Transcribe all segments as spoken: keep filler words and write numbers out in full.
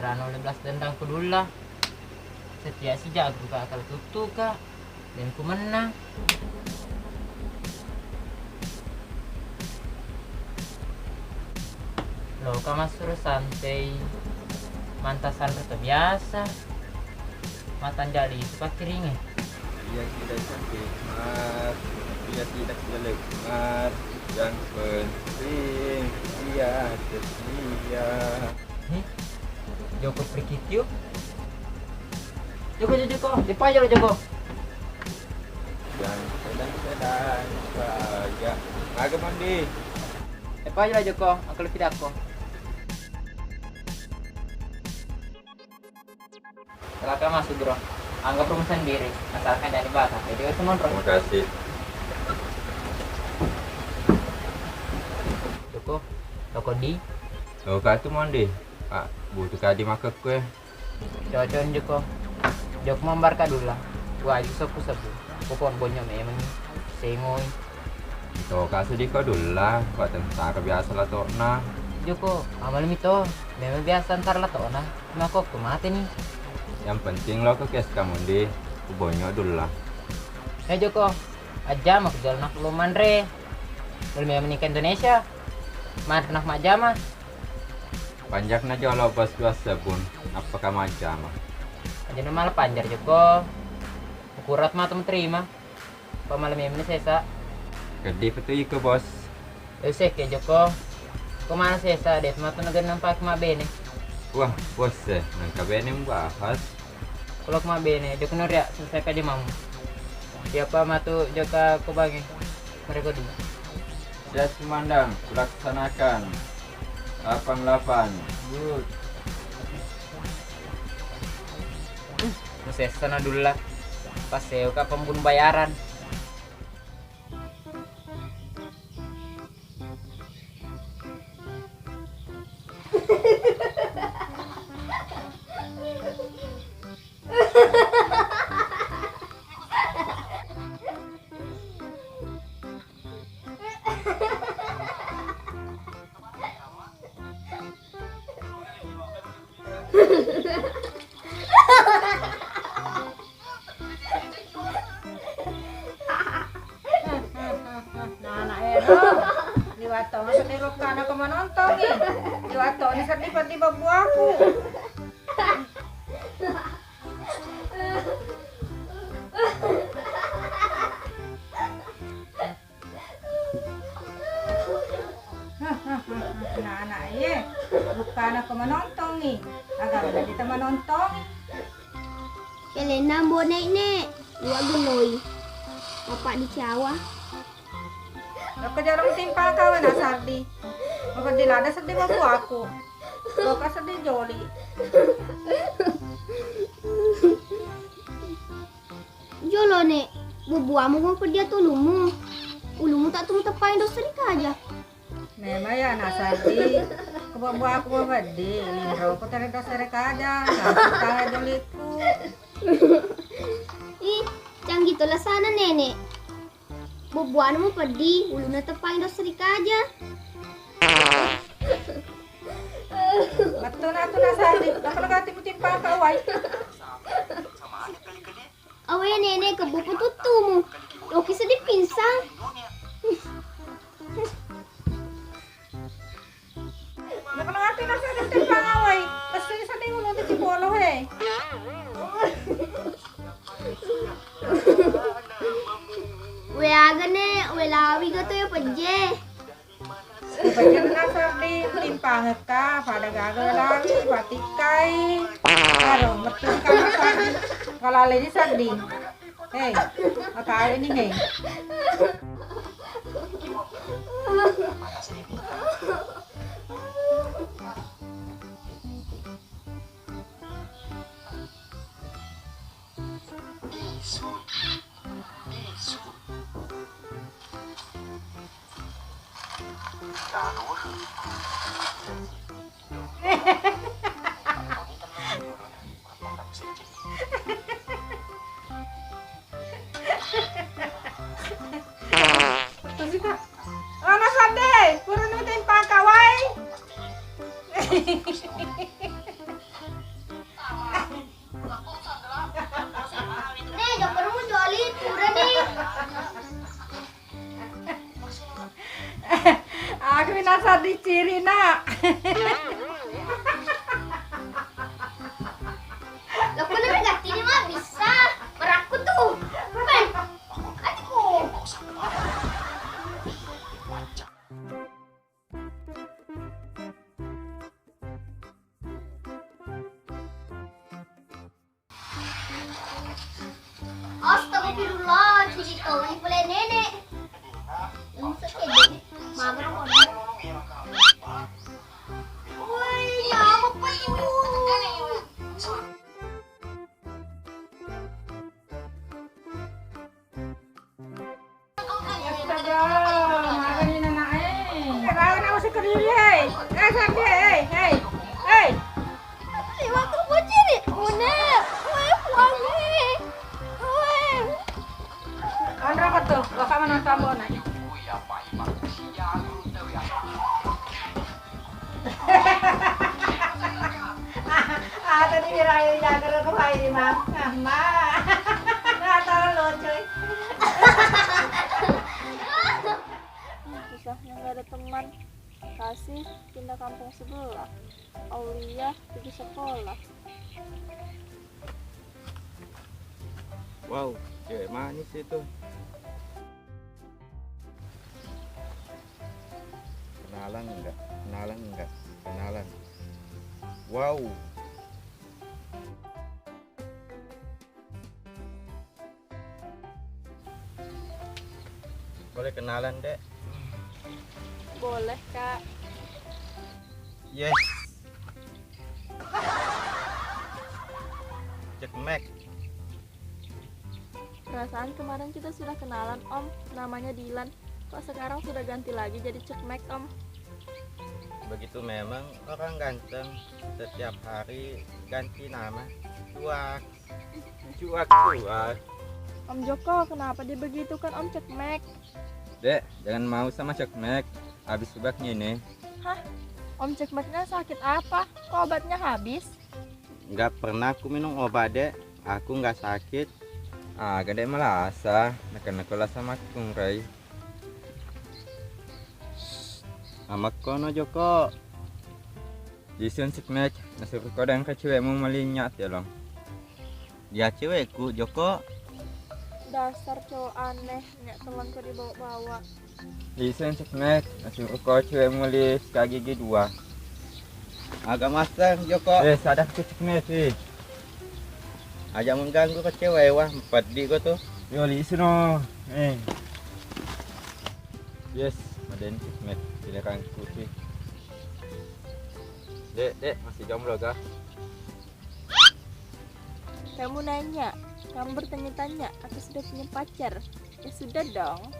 Anu le belas dendang ku Dulla. Setiap sijak aku ka akal tuttu ka. Dan ku menang. Loka massuro santai. Mantasan rata biasa. Matanja lisu pakkiringnge. Iya tidak sakit, Mas. Iya tidak jelek, Mas. Yang penting dia setia. Hi? Joko Prikitio? Joko, Joko, Joko. Depa aja lo, Joko. Yang sedang-sedang saja. Aga mandi. Depa aja lo, Joko. Aku lebih dako. Silakan masuk, Bro. Anggap rumah sendiri, asalkan jangan dibakar. Jadi, wes, monro. Terima kasih. Joko, toko di? Loka tu, Monde. Pak, butuh kadi makkekku, eh. Cocok, Joko. Joko mambar ka Dulla. Wah, iso ku sebbu. Pokok bonyo memang. Sengoi. Toka seddi ko Dulla, ko tentara biasa latokna. Joko, amal mi to. Memang biasa tentara latokna. Mako ku mate ni. Yang penting lo ke kes kamu di, ku bonyo Dulla. Hei Joko, aja mak jual nak lo manre. Belum memang nikah Indonesia. Mar nak majama. Panjakna jolo bos dua sebun. Apakah majama? Aja malah panjar Joko. Ukurat matu terima. Pamala memeng sesa. Keddi petu iko, Bos. Ese ke Joko. Ko mana sesa, de matu nagenna pake mabene. Wah, Bos, eh, nangka bene membahas. Kalau mabene, Joko noria selesai ka jamamu. Siapa matu Joko ko bangi? Mereka di. Siap, Komandan, kulaksanakan. Delapan delapan. Good. Musessa na Dulla. Pas seuka pembunuh bayaran. Nah, anak ero, liwat toni seddi rukkana ko manontongi. Liwat toni seddi peti babuaku. Nah, anak e, rukkana ko manontongi. Aga kita manontongi. Kelenna mbone ne, dua geloi. Bapak di Jawa. Lokka jolo mutimpang kawe na Sardi. Mapeddi lada seddi babuaku. Lokka seddi joli. Jolo ne, bubuamu mapeddi atu ulumu. Ulumu tak tumu teppai dosa ri kaja. Memang ya na Sardi. Ko babuaku mapeddi, linro ko tare dosa ri kaja. Langsung kawe joliku. Ih, canggih to lasana nenek. Bubuana mapeddi, uluna teppai dosa ri kaja. Betul na tu na Sardi, apa na gati mutimpang kawai. Awe nenek kebbu petuttumu. Loki seddi pinsang. Nakenna ati nasa tentang pangawai. Kesini sedih ulun tu cipolo he. We aga ne, we lawi ga to ya pejje. Pejje nasa di timpangekka, pada gaga lawi, patikkai. Aduh, metu ka nasa di. Kalau aleni sedih. Hei, makawini hei. Terus itu, Rama Sande, kurang nemu timpang kawai. Tadi ciri, Nak. Lo, kok nengka gatti ni, Mak? Bisa. Merakku tuh. Pen. Aduh. Astagfirullah, cili toni pole nenek. Yang sakit, mager pole. Woi, nyamuk pole. Astaga, magani nanae. Eh, bawa na masuk ke diri, hei. Eh, sambil, hei, hei. Hei. Liwat tuh bocil nih. Udah. Weh, wangi. Weh. Andra apa tuh? Bapak mana tambah nak? Ah, tadi Mira yang jaga aku, hai, Mam. Ah, Ma. Nggak tahu lo, coy. Susahnya nggak ada teman. Kasih pindah kampung sebelah. Aulia pergi sekolah. Wow, cewek manis itu. Kenalan enggak? Kenalan enggak? Kenalan. Wow. Boleh kenalan, Dek? Boleh, Kak. Yes. Cekmek. Perasaan kemarin kita sudah kenalan, Om. Namanya Dilan. Kok sekarang sudah ganti lagi jadi Cekmek, Om? Begitu memang orang ganteng, setiap hari ganti nama. Cuak. Cuak, cuak. Om Joko, kenapa dia begitu kan, Om? Cekmek. Dek, jangan mau sama Cekmek. Habis obatnya ini. Hah? Om, Cekmeknya sakit apa? Kok obatnya habis? Nggak pernah aku minum obat, Dek. Aku nggak sakit. Ah, gede melasa. Neken-neken lah sama aku, Rai. Amakkono, Joko. Lisu Cekmek, nasuruko dengka cewekmu melinyat ya, Long. Dia cewekku, Joko. Dasar cowok aneh, minyak telang kok dibawa-bawa. Lisu Cekmek, nasuruko cewekmu li sikat gigi dua. Agak master, Joko. Eh, sadar ke Cekmek, eh. Aja mengganggu ke cewek, wah, pedih kok tuh. Yo, lisu no. Eh. Yes, madentik, Mek. Pilihanku sih. Dek, Dek, masih jomblo kah? Kamu nanya, kamu bertanya-tanya, aku sudah punya pacar. Ya sudah dong.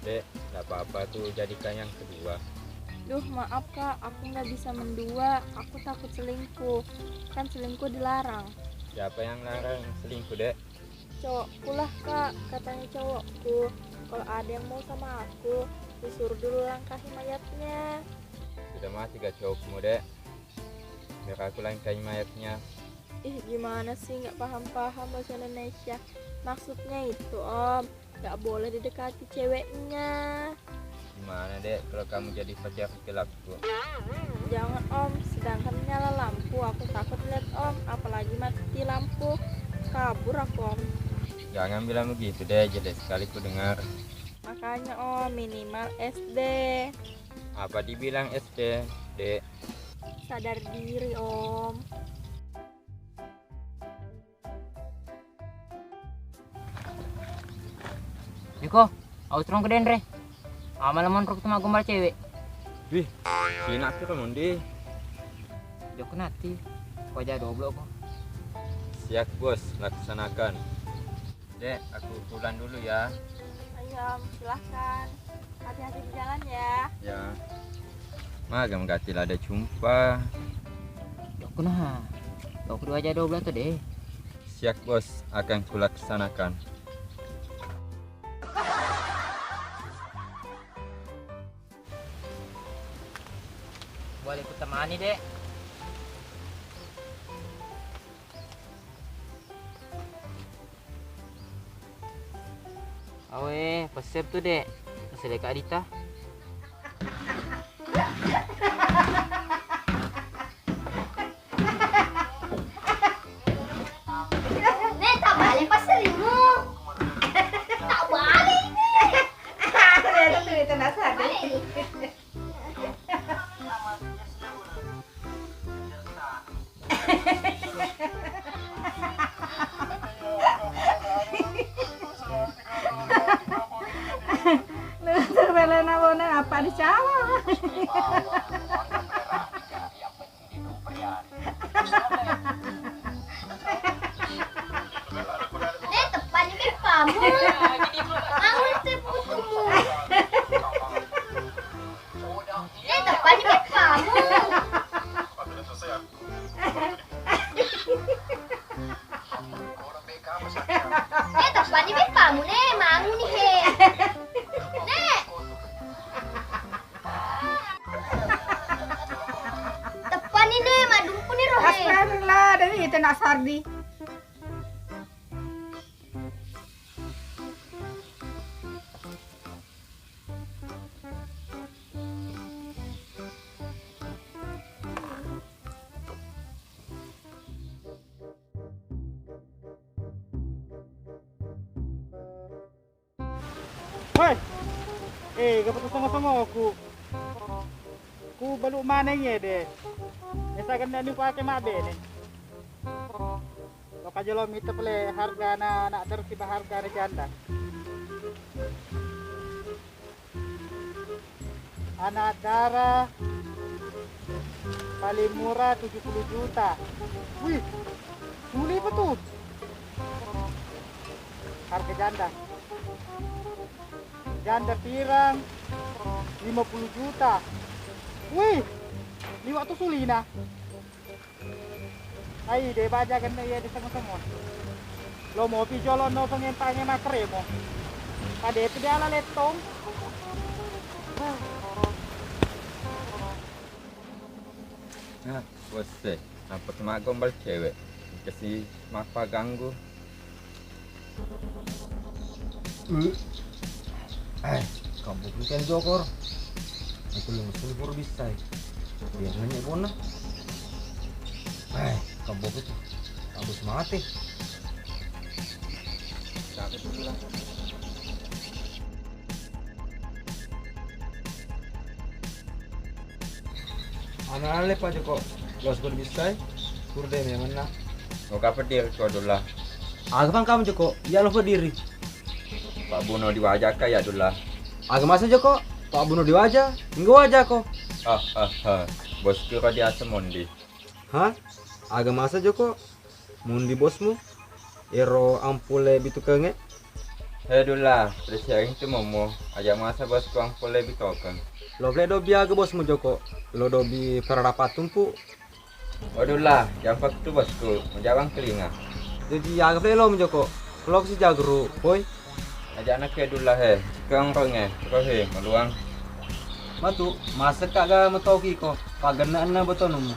Dek, nggak apa-apa tuh, jadikan yang kedua. Duh, maaf, Kak, aku nggak bisa mendua. Aku takut selingkuh. Kan selingkuh dilarang. Siapa yang larang selingkuh, Dek? Cowokku lah, Kak, katanya cowokku, kalau ada yang mau sama aku, disuruh dulu langkahi mayatnya. Sudah mati gak cowokmu, Dek? Biar aku langkahi mayatnya. Ih, gimana sih, nggak paham-paham bahasa Indonesia. Maksudnya itu, Om, nggak boleh didekati ceweknya. Gimana, Dek, kalau kamu jadi pacar gelapku? Jangan, Om, sedangkan nyala lampu, aku takut lihat Om, apalagi mati lampu, kabur aku, Om. Jangan bilang begitu, Dek, jelek sekali ku dengar. Makanya, Om, minimal S D. Apa dibilang S D, Dek? Sadar diri, Om. Joko, au strong ke denre. Amala monrok tu maggombal cewek. Wih, sinak tu kamu ndi. Joko nati. Ko aja doblok ko. Siap, Bos, laksanakan. Dek, aku pulang dulu ya. Ayo, Om, silahkan. Hati-hati di jalan ya. Ya. Maga mengganti lada jumpa. Joko nah. Joko dua aja doblok tu deh. Siap, Bos, akan kulaksanakan. Boleh kutemani, Dek? Awe, pesser tu, Dek. Masih dekat Adita. Ada cawa. Eh, teppani beppamu. Mau seputumu. Eh, teppani beppamu. Eh, teppani beppamu, Ne, manguni, he. Ne. Teppani, Ne, madumpuni ro, he. Astagfirullah, dari itu nak sardi. Hoi! Eh, gapa tu songo-songoku? Ku balu maneng ye de. Esa genne ni pake mabbene. Lo kajolo mita pale harga na, na terus tiba harga na janda. Anak dara paling murah tujuh puluh juta. Wih, suli apa tuh? Harga janda. Janda pirang lima puluh juta. Wih, liwat tuh sulina. Ai, de baja genne iya di tengah-tengah. Lo mopi jolo no pengempange makremo. Pada itu dia ala lettong. Nah, bos e, apa cuma gombal cewek? Kasi mapa ganggu? Eh, kampung kan jokor. Aku yang sini baru bisa. Biar nanya bona. Eh, kampung itu. Habis mati. Tapi dulu lah. Ana ale pa Joko, los ber bisai, kurde me manna. Oka pediri ko Dulla. Aga pang kamu Joko, ya lo pediri. Pak Buno diwajaka ya Dulla. Aga masa Joko, Pak Buno diwaja, minggu waja ko. Ah ah ah, bosku ko diasa mondi. Ha? Aga masa Joko? Mundi bosmu? Ero ampule bitukengnge? He Dulla, presering tu momo, aja masa bosku ampule bitokeng. Lo fle dobi aga bosmu Joko, lo dobi perarapat tumpu. Oh Dulla, jampak tu bosku, majawang kelinga. Jadi aga fle lo mu Joko, lo si jagru, boy. Aja anak ke Dulla he, keng ronge, rohe, maluang. Matu, masek kaga metoki ko, pagenna enna botonummu.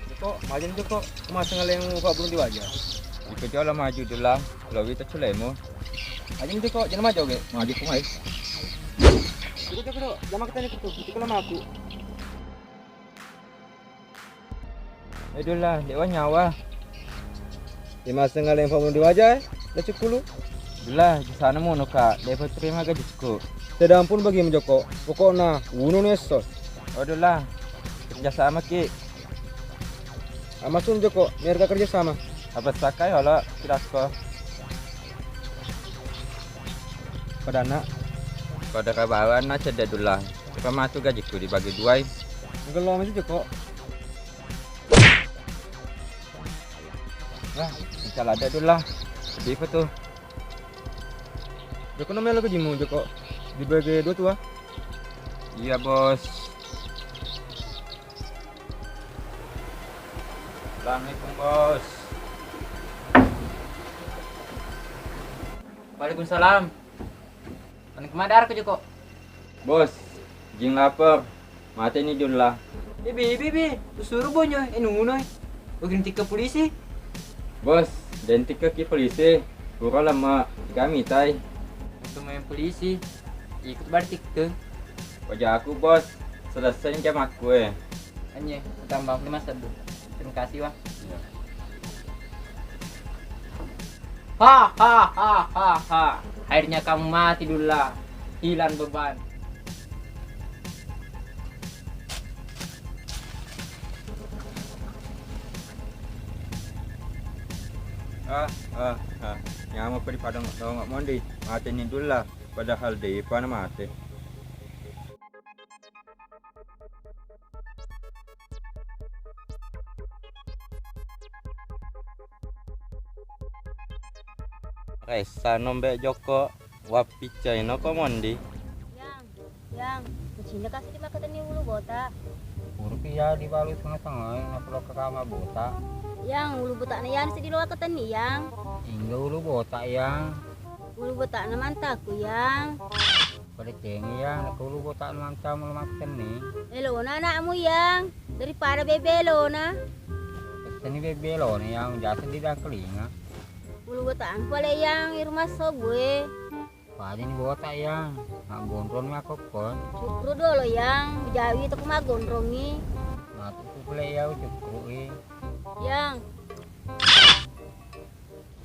Joko, majeng Joko, masa ngaleng Pak Burung diwaja. Iko jolo maju Dulla, lowi to culemu. Majeng Joko, jangan maju oke, maju kumai. Joko Joko, jangan kita ni kutu, kita lama aku. Eh Dulla, dewa nyawa. Di masa ngaleng Pak Burung diwaja, eh, lecukulu. Dulla, di sana mono ka, dewa terima gajiku. Tidak ampun bagi Joko, pokokna wuno neso. Oh Dulla, kerja sama ki. Amasun Joko, mereka kerja sama. Apa sakai ola kirasko. Pada anak. Pada kabawan na cedde Dulla. Apa matu gajiku dibagi duai. Gelo mesti Joko. Nah, insya Allah ada Dulla. Sedih apa tuh? Joko namanya lo kejimu Joko. Dibagi dua tua. Iya bos. Assalamualaikum bos. Waalaikumsalam. Maning kemadar ke Joko. Bos, jing lapar. Mate ni Dulla. Ibi ibi bi, usuru bonyo, enungunoi. Ogi ntikka polisi. Bos, dentikka ki polisi. Pura lama, tiga mitai. Untuk main polisi. Ikut balik tikkeng. Wajahku bos, selesai jamakku eh. Anye, tambah lima sedu. Terima kasih wah. Iya. Ha ha ha ha ha. Akhirnya kamu mati Dulla. Hilang beban. Ah, ah, ah. Nyameng pa dipadong-dongeng mondi. Mateni dulla, padahal depa na mate. Ressa nombe jokko, wappiccaino ko mondi. Yang, yang, macinna kasi di makkatenni ulu bota. Urupi ya dibalu tengah-tengah, ngapa lo ke kamar bota? Yang, ulu bota na yang sidi lo makkatenni, yang. Hingga ulu bota, yang. Ulu bota na mantaku, yang. Pada cengi, yang, nak ulu bota na mantamu lo makkatenni. Elona anakmu, yang, daripada bebe elona. Petteni bebe elona, yang, jasa di dalam kelinga. Ulu bota pale, yang, irumah sobue. Pajani bota, yang, maggonrong mi akokko. Cukru dolo, yang, jawi toko maggonrongi. Matu pule, ya, cukru i. Yang.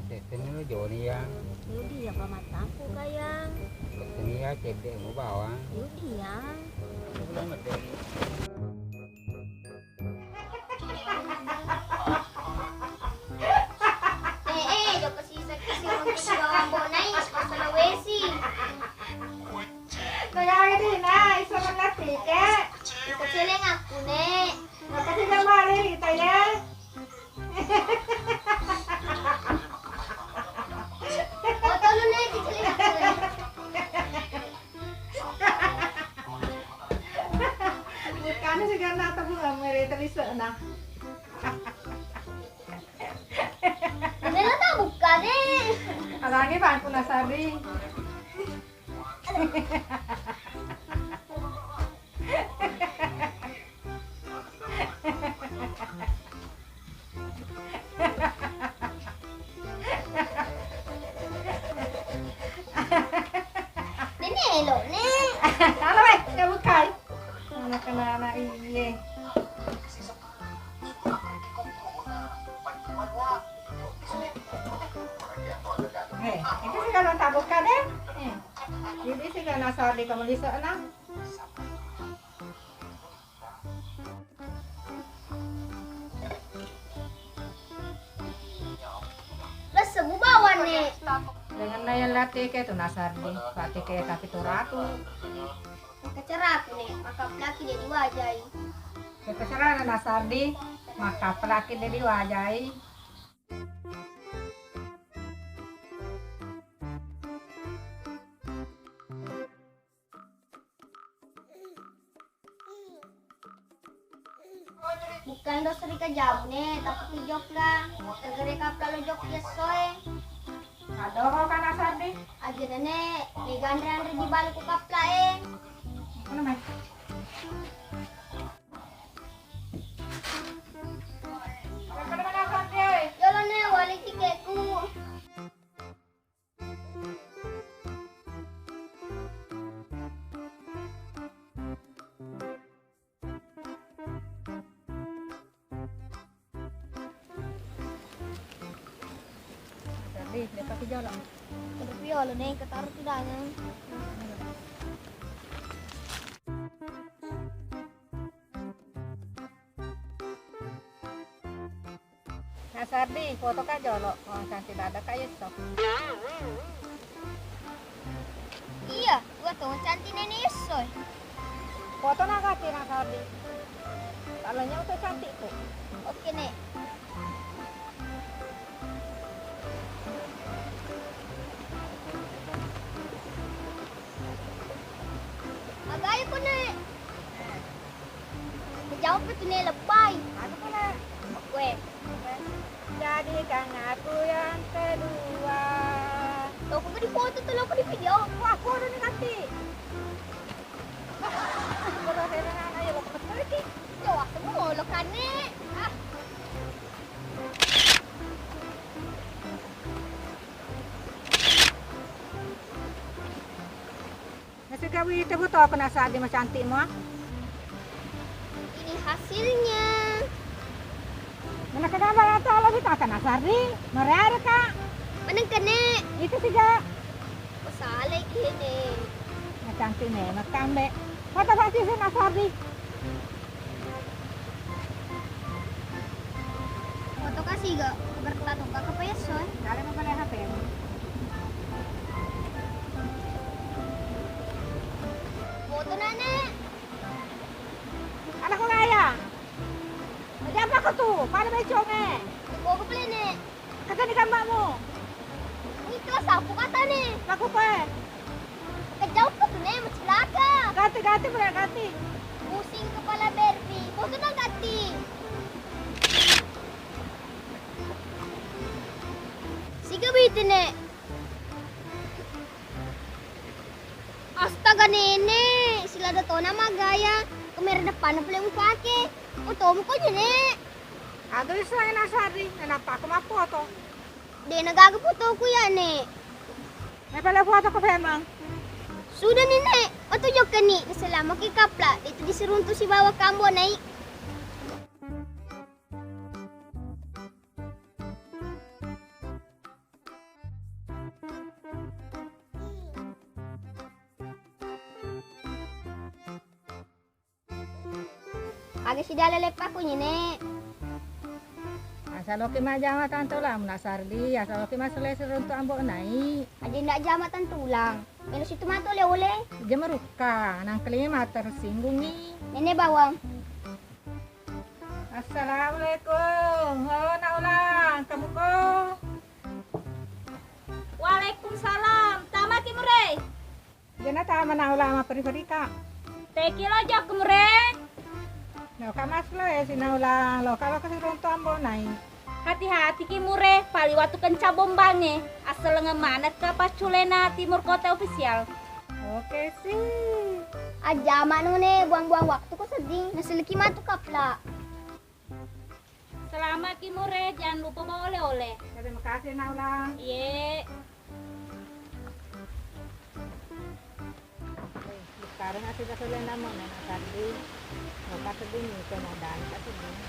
Tetteni lo joni, yang. Yudi ya pamattaku ka, yang. Tetteni ya cedde mu bawang. Yudi, yang. Eh, eh, jokka sisakki siruntu di bawang bonai, sepasana wesi. Kau yang ini, nah, iso mengerti, Kak. Iko celeng aku, Nek. Makasih gambar ini, kita ya. Foto lu, Nek, di celeng aku, Nek. Bukannya sih karena aku bukan mereka bisa, nah. Ini lo tak buka, Nek. Alagi bangku nasari. Ini elok, Nek. Halo, weh, ya bukai. Anak-anak, iya. Eh, itu sih kalau tak buka deh. Eh, jadi sih kalau nasari kamu di sana. Lesse bu bawanne. Dengan naya lateke tu nasardi, lateke tapi tu ratu. Keceraku ne, maka pelaki dia diwajai. Kecerana nasardi, maka pelaki dia diwajai. Bukan dosa ri kajamu ne, tapi jokka. Tegere kapla lo jokki essoe. Adoro kana sardi. Aja nene, meganre anre di balu ku kapla e. Mana mai? Mana mana sardi? Yolo ne, wali tiketku. Jadi, dapat jolo. Kudu piolo nih, ketaruh tudangan. Nasardi, foto ka jolo. Oh, cantik dada ka yesso. Iya, gua tuh cantik nenek yesso. Foto na kati Nasardi. Kalau nyau tuh cantik tuh. Oke, Nek. Magai ko, Nek. Menjawab itu nih lebay. Anu ko, Nek. Gue. Jadikan aku yang kedua. Lo kok di foto tuh, lo kok di video? Wah, foto nih nanti. Foto saya anak ya, lo kok betul sih? Yo, aku mau lo kan, Nek. Ah. Nasigawi tebutoko Nasardi macantikmu, ah. Ini hasilnya. Mana kena bala tala bitaka Nasardi, mariare ka. Mana kene? Itu siga. Masalah kene. Macantik ne, makambe. Mata pasti si Nasardi. Foto kasi Tiga, bertato kakak payesso, eh. Ada apa pada H P-mu? Foto, Nenek. Anakku kaya. Jadi apa kau tuh? Pada beconge. Foto pale, Nek. Kata di gambarmu. Ini kelas apa kata nih? Aku kue. Kejauh ke tuh, Nek, mau cilaka. Ganti, ganti, boleh ganti. Pusing kepala Barbie. Foto dong ganti. Siga bete, Nek. Astaga, Nenek, silada tona magaya. Kamera depanna pole mupake. Fotomu ko je, Nek. Aduh, iseng na sari, kenapa aku mau foto? De' na gaga fotoku ya, Nek. Mai pale foto ko memang. Sudah ni, Nek. Matu jokka ni, selama ki kapla, itu diseruntu sibawa kambo nai. Aga sidala leppaku nyene. Asaloki majama tantola muna sardi, asaloki maselessi runtu ambo nai. Aja ndak jama tantulang. Melo situ matu ole-ole. Jamarukka, nangkalinga mata tersinggungi. Nene bawang. Assalamualaikum. Oh, Naulang, kamu ko? Waalaikumsalam. Tamaki mure. Jana tama Naulang mapperi-perika. Teki lo jokka mure. Loka maslo e si Naulang, loka loka si runtu ambo nai. Hati-hati ki mure, pali watu kenca bombange. Asselengeng manekka pacculena Timur Kota Official. Oke si. Aja manune buang-buang waktu ko sedding, naseliki matu kapla. Selamat ki mure, jangan lupa bawa oleh-oleh. Terima kasih Naulang. Iye. Sekarang aku sudah selesai nama, nah, tadi. Mau kasih bunyi, itu mau dan kasih bunyi.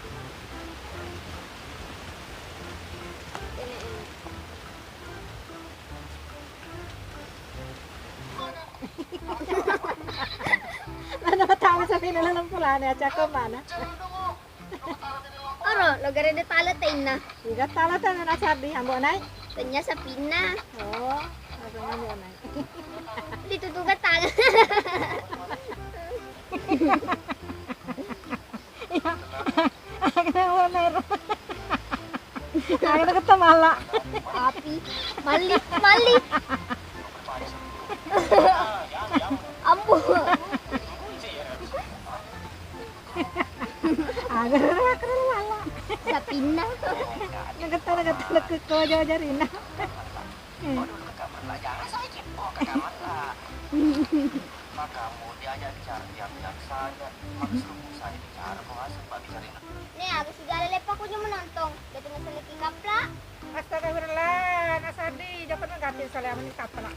Mana tahu sampai dalam pulane, acako mana? Oro, lo gare de tala tenna. Iga tala tenna na sabbi, ambo nai. Tenya sapinna. Oh, langsung ambo nai. Ditutuka tala. Iya. Agak warna ero. Agak deket mala. Api. Mali, mali. Ambo. Agak rela, agak rela. Sapinna. Nagetta, nagetta, nagetta, ko jauh jarina. Waduh, kakak Marla, jangan saya kepo, kakak Marla. Makamu diajak bicara diam-diam saja. Maksudku saya bicara, kok asal Pak bicara ini. Nih, aku segala lepa aku cuma nonton. Dia tengah seleki kapla. Astagfirullah, Nasardi, jangan ganti saya meni kapla.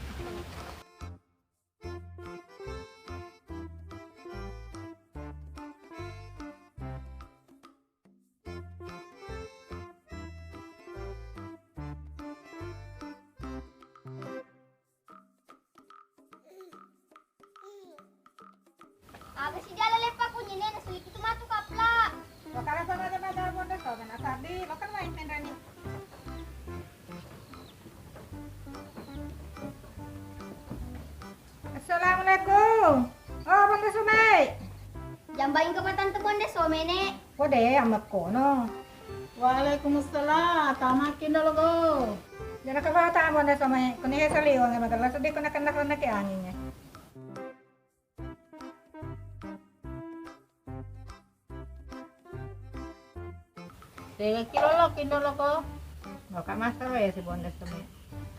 Aga si jala leppa kunyine, nasuliki tu matu kapla. Lokala sama ada pada bonda so, mana tadi, lokal main main rani. Assalamualaikum. Oh, Bonde Some. Jambangi ke patang tu Bonde Some, Nek. Kode, amat kono. Waalaikumsalam. Tamakin dolo go. Jana ke patang Bonde Some. Kuni he saliwang, magala sedih kena kena kena ke angin ya. Tega kilo lo kindo lo ko. Loka masero ya si Bonde Some.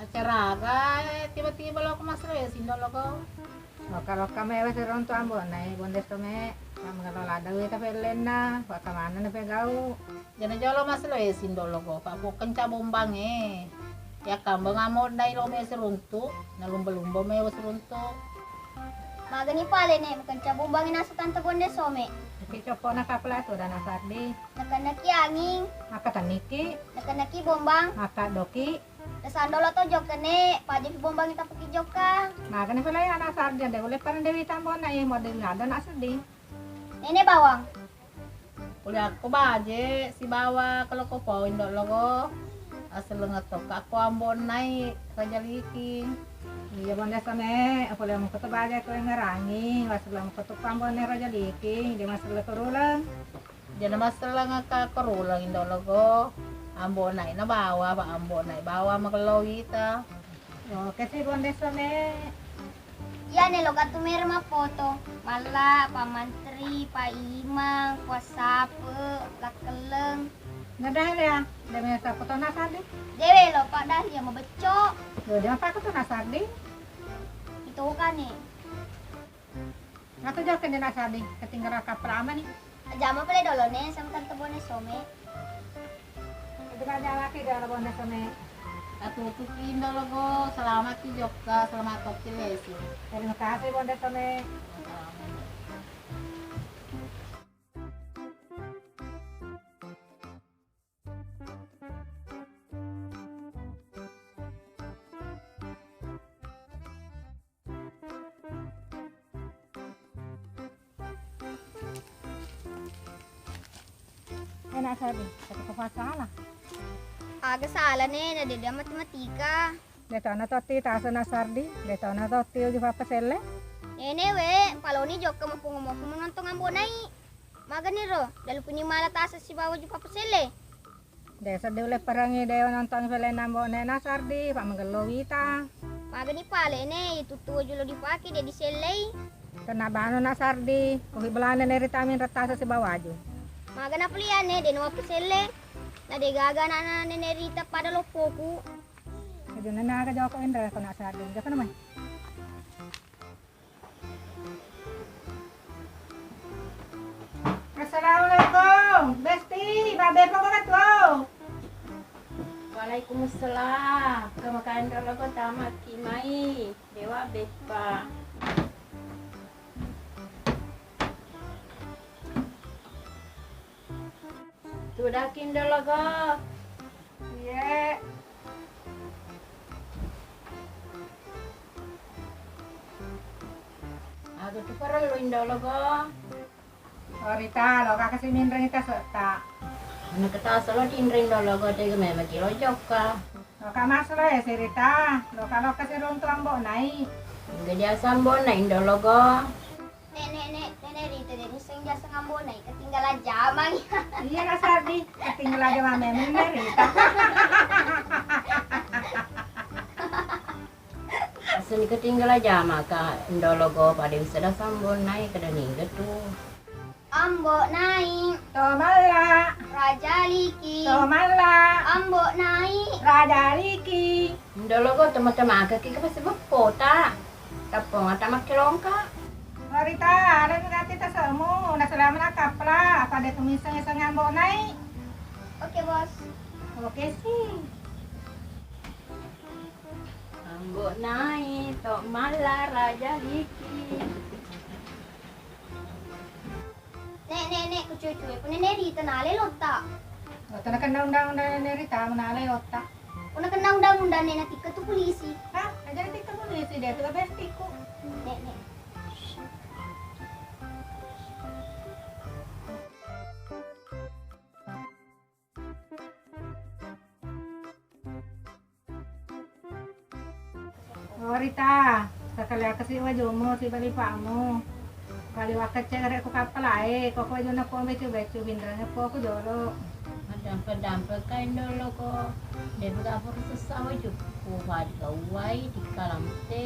Acara aga, eh, tiba-tiba lo ko masero ya sindo lo ko. Loka-loka me wes ronto ambo nai Bonde Some. Magalo lada wita pellenna, waka mana na pegau. Jana jolo maselo e sindo lo ko, Pak, ko kenca bombang e. Ya kambang amo dai lo me seruntu, na lumba-lumba me wes runtu. Magani pale ne, kenca bombang e nasu tante Bonde Some. Tapi copona kapla tu dana sardi. Nakenaki anging. Maka taniki. Nakenaki bombang. Maka doki. Nasandolo to jokka ne, paja pi bombang e tapuki jokka. Magani pale ana sardi, de ulle parende wita ambo na e, model ada na seddi. Nene bawang. Kuliakko baje sibawa kelokko pau indo logo. Aselleng tokka ko Ambo Nai Raja Liking. Iya, Bonde Some, kuliah mukko to baje ko engerangi, waselleng ko to Ambo Nai Raja Liking, de maselleng ko ruleng. Jana maselleng ka ko ruleng indo logo. Ambo Nai na bawa, pa Ambo Nai bawa magello wita. Oke si, Bonde Some. Iyane loka tu mere mappoto, malla, pammantri, paimang, kuassape, lakkelleng. Nadahe ya, de mesa foto nasardi. Dewe lo, Pak Dahlia mabecco. Lo, de apa foto nasardi? Itokane. Atau jauh kende nasardi, ketinggalan kapal ama nih. Jama pale dolo ne sama tante Bonde Some. Itu kan jalan lagi, dia Bonde Some. Atutuki indo logo, selamat ki jokka, selamat tokki lesi. Terima kasih, Bonde Some. Enak sabi, tapi kok salah. Aga salane, na dede matematika. De tona totti tase nasardi, de tona totti uju pappaselle. Nene we, paloni jokka mappungo-mappungo nonton Ambo Nai. Magani ro, dalukuni mala tase sibawa uju pappaselle. De seddi ulle perangi de nonton film Ambo Nai nasardi, pa magello wita. Magani pale ne, itu tuo julo dipake de disellei. Tenna bano nasardi, kohi belane ne rita minreng tase sibawa uju. Magana peliane, de no pappaselle. Na de gaga anakna Nene Rita pada loppoku. Aja nana aga joko Indra ko nasardi, joko namai. Assalamualaikum, Besti, babe poko ka tuo. Waalaikumsalam, kemakan dolo ko tamaki mai, dewa beppa. Tudaking dolo ko. Iye. Aga tu parellu indo logo. Oh, Rita, lo kaka si minreng ita setta. Anak kata solo tinreng dolo go tega memang kilo jokka. Lo ka maslo ya si Rita, lo ka lo kasi runtu Ambo Nai. Enggak dia Ambo Nai indo logo. Nek, nek, nek, Nene Rita, de' nisseng jasa Ambo Nai, ketinggalan jamang. Iya, Kak Sardi, ketinggalan jamang memang, Nene Rita. Asli ketinggalan jamang, Kak, indo logo pada bisa da Ambo Nai, kada ningga tu. Ambo Nai. To malla. Raja Liki. To malla. Ambo Nai. Raja Liki. Indo logo tama-tama kaki ke pasti beppota. Tapong ata makkelongka. Marita, ada mi gati tasemu, na selama na kapla, apa de tumiseng-iseng Ambo Nai. Oke, Bos. Oke sih. Ambo Nai, to malla Raja Liki. Nek, nek, nek, ku cucu, e, puna Nene Rita nale lotta. Lotta nakenna undang-undang Nene Rita, nale lotta. Puna kenna undang-undang Nene, natikka tu polisi. Hah? Aja natikka polisi, dia tu bestiku. Nek, nek. Oh, Rita, sakali akasi wajumu si bali pamu. Kali wakka cere ku kapalae, koko wajuna po becu-becu bindrange po ku jolo. Madampe-dampe kai dolo ko. De buka pur sessa waju. Ku wadi kawai di kalampe.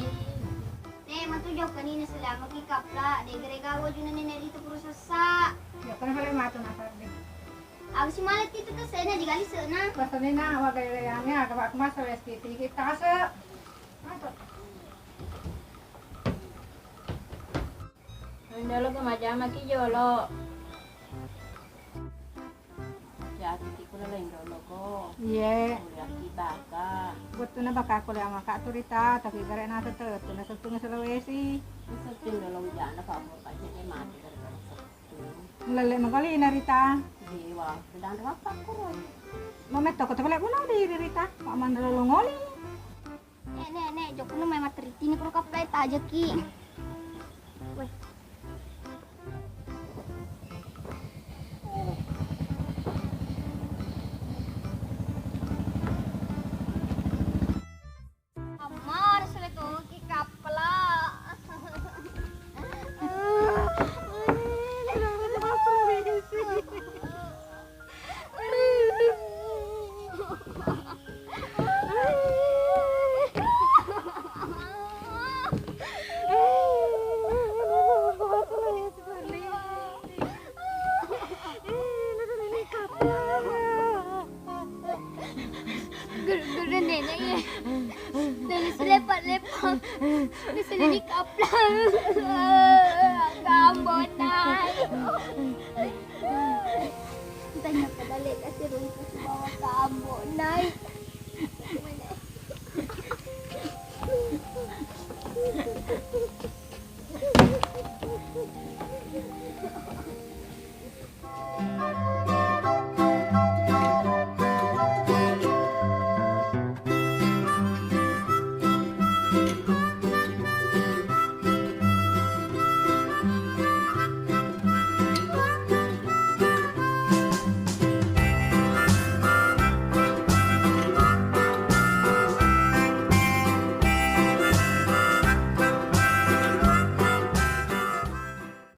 Ne, matu jokka ni na selama ki kapla, de gere gawa wajuna Nene Rita pur sessa. Jokka na pale matu na sardi. Aga si maletti tu kesena digali sena. Pasanena waga-wagange aga pak masa wes titi kita se. Masuk. Indo logo majama ki jolo. Jati ti kula lain dolo ko. Iye. Kuliah ki baka. Bettuna baka kuliah maka tu Rita, tapi gare na tete, tuna settunga Sulawesi. Settung dolo ujana pa mo pa cede mati gara-gara settung. Lele magali na Rita. Dewa, sedang apa kurang. Mametto ko tepele mulo di Rita, Pak Mandra lo ngoli. Nek, nek, nek, jokku nu mai matteritini kuro kaplai tajaki. Weh. Nasi lepak-lepak. Nasi di kaplang. Kambo nai. Tanya pada lek kasih rungkus bawa kambo nai.